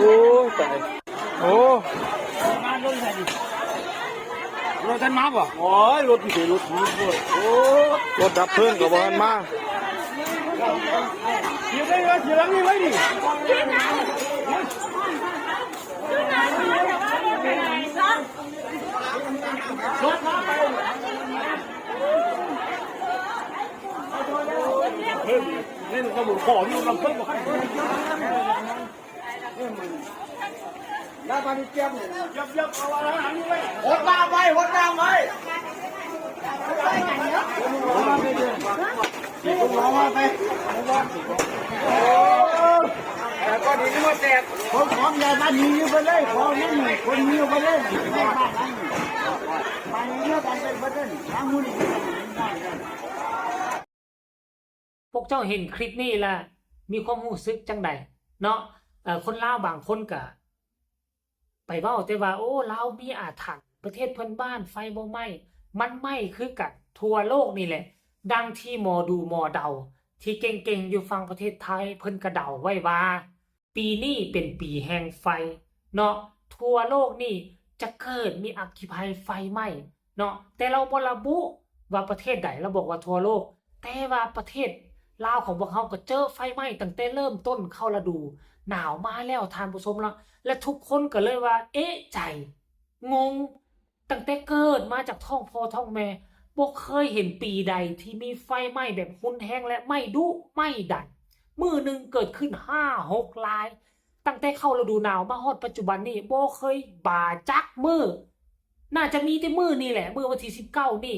ໂອ້ ຕາຍ ໂອ້ ລົດທັນມາບໍ່? ໂອ້ຍ ລົດຢູ່ໃສ? ລົດ ໂອ້ ລົດດັບເພີງກໍບໍ່ທັນມາ. ຫົດນ້ຳໄວ້ ຫົດນ້ຳໄວ້. ພວກເຈົ້າເຫັນຄລິບນີ້ລະມີຄວາມຮູ້ສຶກຈັ່ງໃດເນາະ? ເອີ ຄົນລາວບາງຄົນກະໄປເວົ້າແຕ່ວ່າ ໂອ້ ລາວມີອາຖັນ ປະເທດເພື່ອນບ້ານໄຟບໍ່ໄໝ້. ມັນໄໝ້ຄືກັນ ທົ່ວໂລກນີ້ແຫຼະ. ດັ່ງທີ່ໝໍດູໝໍເດົາທີ່ເກັ່ງໆຢູ່ຝັ່ງປະເທດໄທ ເພິ່ນກະເດົາໄວ້ວ່າ ປີນີ້ເປັນປີແຫ່ງໄຟເນາະ, ທົ່ວໂລກນີ້ຈະເກີດມີອັກຄີໄພໄຟໄໝ້ເນາະ, ແຕ່ລາວບໍ່ລະບຸວ່າປະເທດໃດ, ລາວບອກວ່າທົ່ວໂລກ. ແຕ່ວ່າປະເທດລາວຂອງພວກເຮົາກໍເຈີໄຟໄໝ້ຕັ້ງແຕ່ເລີ່ມຕົ້ນເຂົ້າລະດູໜາວມາແລ້ວທ່ານຜູ້ຊົມເນາະ, ແລະ ທຸກຄົນກໍເລີຍວ່າເອະໃຈ ງົງ. ຕັ້ງແຕ່ເກີດມາຈາກທ້ອງພໍ່ທ້ອງແມ່ ບໍ່ເຄີຍເຫັນປີໃດທີ່ມີໄຟໄໝ້ແບບຮຸນແຮງ ແລະ ໄໝ້ດຸໄໝ້ດັນ. ມື້ໜຶ່ງເກີດຂຶ້ນຫ້າຫົກລາຍ. ຕັ້ງແຕ່ເຂົ້າລະດູໜາວມາຮອດປັດຈຸບັນນີ້ ບໍ່ເຄີຍບາຈັກມື້. ໜ້າຈະມີແຕ່ມື້ນີ້ແຫຼະ, ມື້ວັນທີສິບເກົ້ານີ້,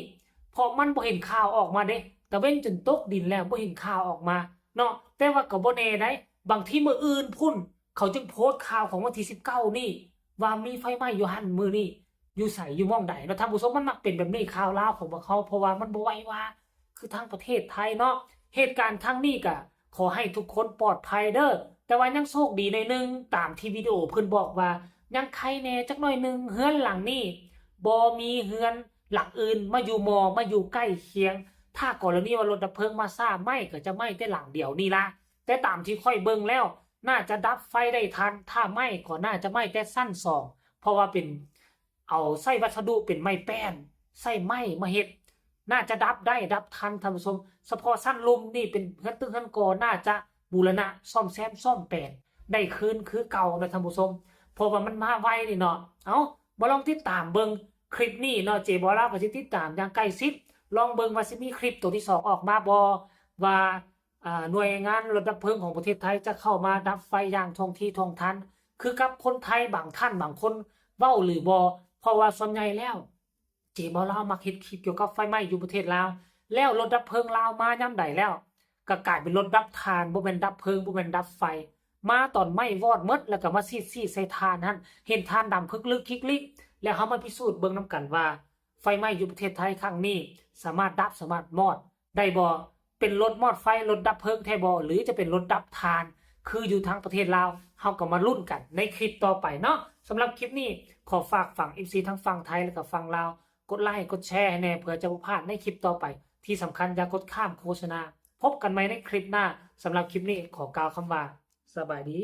ເພາະມັນບໍ່ເຫັນຂ່າວອອກມາເດ້. ຕາເວັນຈົນຕົກດິນແລ້ວ ບໍ່ເຫັນຂ່າວອອກມາເນາະ. ແຕ່ວ່າກໍບໍ່ແນ່ໃດ, ບາງທີມື້ອື່ນພຸ້ນ ເຂົາຈຶ່ງໂພສຂ່າວຂອງວັນທີສິບເກົ້ານີ້ ວ່າມີໄຟໄໝ້ຢູ່ຫັ້ນມື້ນີ້ ຢູ່ໃສ ຢູ່ໝ່ອງໃດເນາະທ່ານຜູ້ຊົມ. ມັນມັກເປັນແບບນີ້ ຂ່າວລາວຂອງພວກເຮົາ, ເພາະວ່າມັນບໍ່ໄວວາຄືທາງປະເທດໄທເນາະ. ເຫດການຄັ້ງນີ້ກະຂໍໃຫ້ທຸກຄົນປອດໄພເດີ, ແຕ່ວ່າຍັງໂຊກດີໜ້ອຍໜຶ່ງ ຕາມທີ່ວິດີໂອເພິ່ນບອກວ່າ ຍັງໄຄແດ່ຈັກໜ້ອຍໜຶ່ງ, ເຮືອນຫຼັງນີ້ບໍ່ມີເຮືອນຫຼັງອື່ນມາຢູ່ໝໍ່ ມາຢູ່ໃກ້ຄຽງ. ຖ້າກໍລະນີວ່າລົດດັບເພີງມາຊ້າ, ໄໝ້ກໍຈະໄໝ້ແຕ່ຫຼັງດຽວນີ້ລະ. ແຕ່ຕາມທີ່ຂ້ອຍເບິ່ງແລ້ວ ໜ້າຈະດັບໄຟໄດ້ທັນ, ຖ້າໄໝ້ກໍໜ້າຈະໄໝ້ແຕ່ຊັ້ນສອງ ເພາະວ່າເປັນ ເອົາໃຊ້ວັດສະດຸເປັນໄມ້ແປ້ນ ໃຊ້ໄມ້ມາເຮັດ, ໜ້າຈະດັບໄດ້ ດັບທັນທ່ານຜູ້ຊົມ. ສະເພາະຊັ້ນລຸ່ມນີ້ເປັນເຮືອນຕຶກເຮືອນກໍ ໜ້າຈະບູລະນະ ສ້ອມແຊມ ສ້ອມແປງໄດ້ຄືນຄືເກົ່ານະທ່ານຜູ້ຊົມ, ເພາະວ່າມັນມາໄວນີ້ເນາະ. ເອົ້າ ມາລອງຕິດຕາມເບິ່ງຄລິບນີ້ເນາະ, ເຈບໍລາວກໍຊິຕິດຕາມຢ່າງໃກ້ຊິດ, ລອງເບິ່ງວ່າຊິມີຄລິບໂຕທີສອງອອກມາບໍ່ ວ່າ ອາ ໜ່ວຍງານລົດດັບເພີງຂອງປະເທດໄທຈະເຂົ້າມາດັບໄຟຢ່າງທ່ວງທີທ່ວງທັນ ຄືກັບຄົນໄທບາງທ່ານບາງຄົນເວົ້າຫຼືບໍ່? ເພາະວ່າສ່ວນໃຫຍ່ແລ້ວ ເຈເວົ້າລາວມັກເຮັດຄລິບກ່ຽວກັບໄຟໄໝ້ຢູ່ປະເທດລາວ, ແລ້ວລົດດັບເພີງລາວມາຍາມໃດແລ້ວ ກໍກາຍເປັນລົດດັບຖ່ານ, ບໍ່ແມ່ນດັບເພີງ, ບໍ່ແມ່ນດັບໄຟ, ມາຕອນໄໝ້ວອດໝົດ ແລ້ວກໍມາສີດໆໃສ່ຖ່ານຫັ້ນ, ເຫັນຖ່ານດຳຄຶກລຶກຄິກລິກ, ແລ້ວເຮົາມາພິສູດເບິ່ງນຳກັນວ່າ ໄຟໄໝ້ຢູ່ປະເທດໄທຄັ້ງນີ້ ສາມາດດັບ ສາມາດມອດ ໄດ້ບໍ່? ເປັນລົດມອດໄຟ ລົດດັບເພີງແທ້ບໍ່ ຫຼືຈະເປັນລົດດັບຖ່ານ ຄືຢູ່ທາງປະເທດລາວ? ເຮົາກໍມາລຸ້ນກັນໃນຄລິບຕໍ່ໄປເນາະ. ສຳລັບຄລິບນີ້ ຂໍຝາກຝັງເອັຟຊີທັງຝັ່ງໄທ ແລະກໍຝັ່ງລາວ ກົດໄລ ກົດແຊໃຫ້ແດ່ ເພື່ອຈະບໍ່ພາດໃນຄລິບຕໍ່ໄປ. ທີ່ສຳຄັນ ຢ່າກົດຂ້າມໂຄສະນາ. ພົບກັນໃໝ່ໃນຄລິບໜ້າ. ສຳລັບຄລິບນີ້ ຂໍກ່າວຄຳວ່າ ສະບາຍດີ.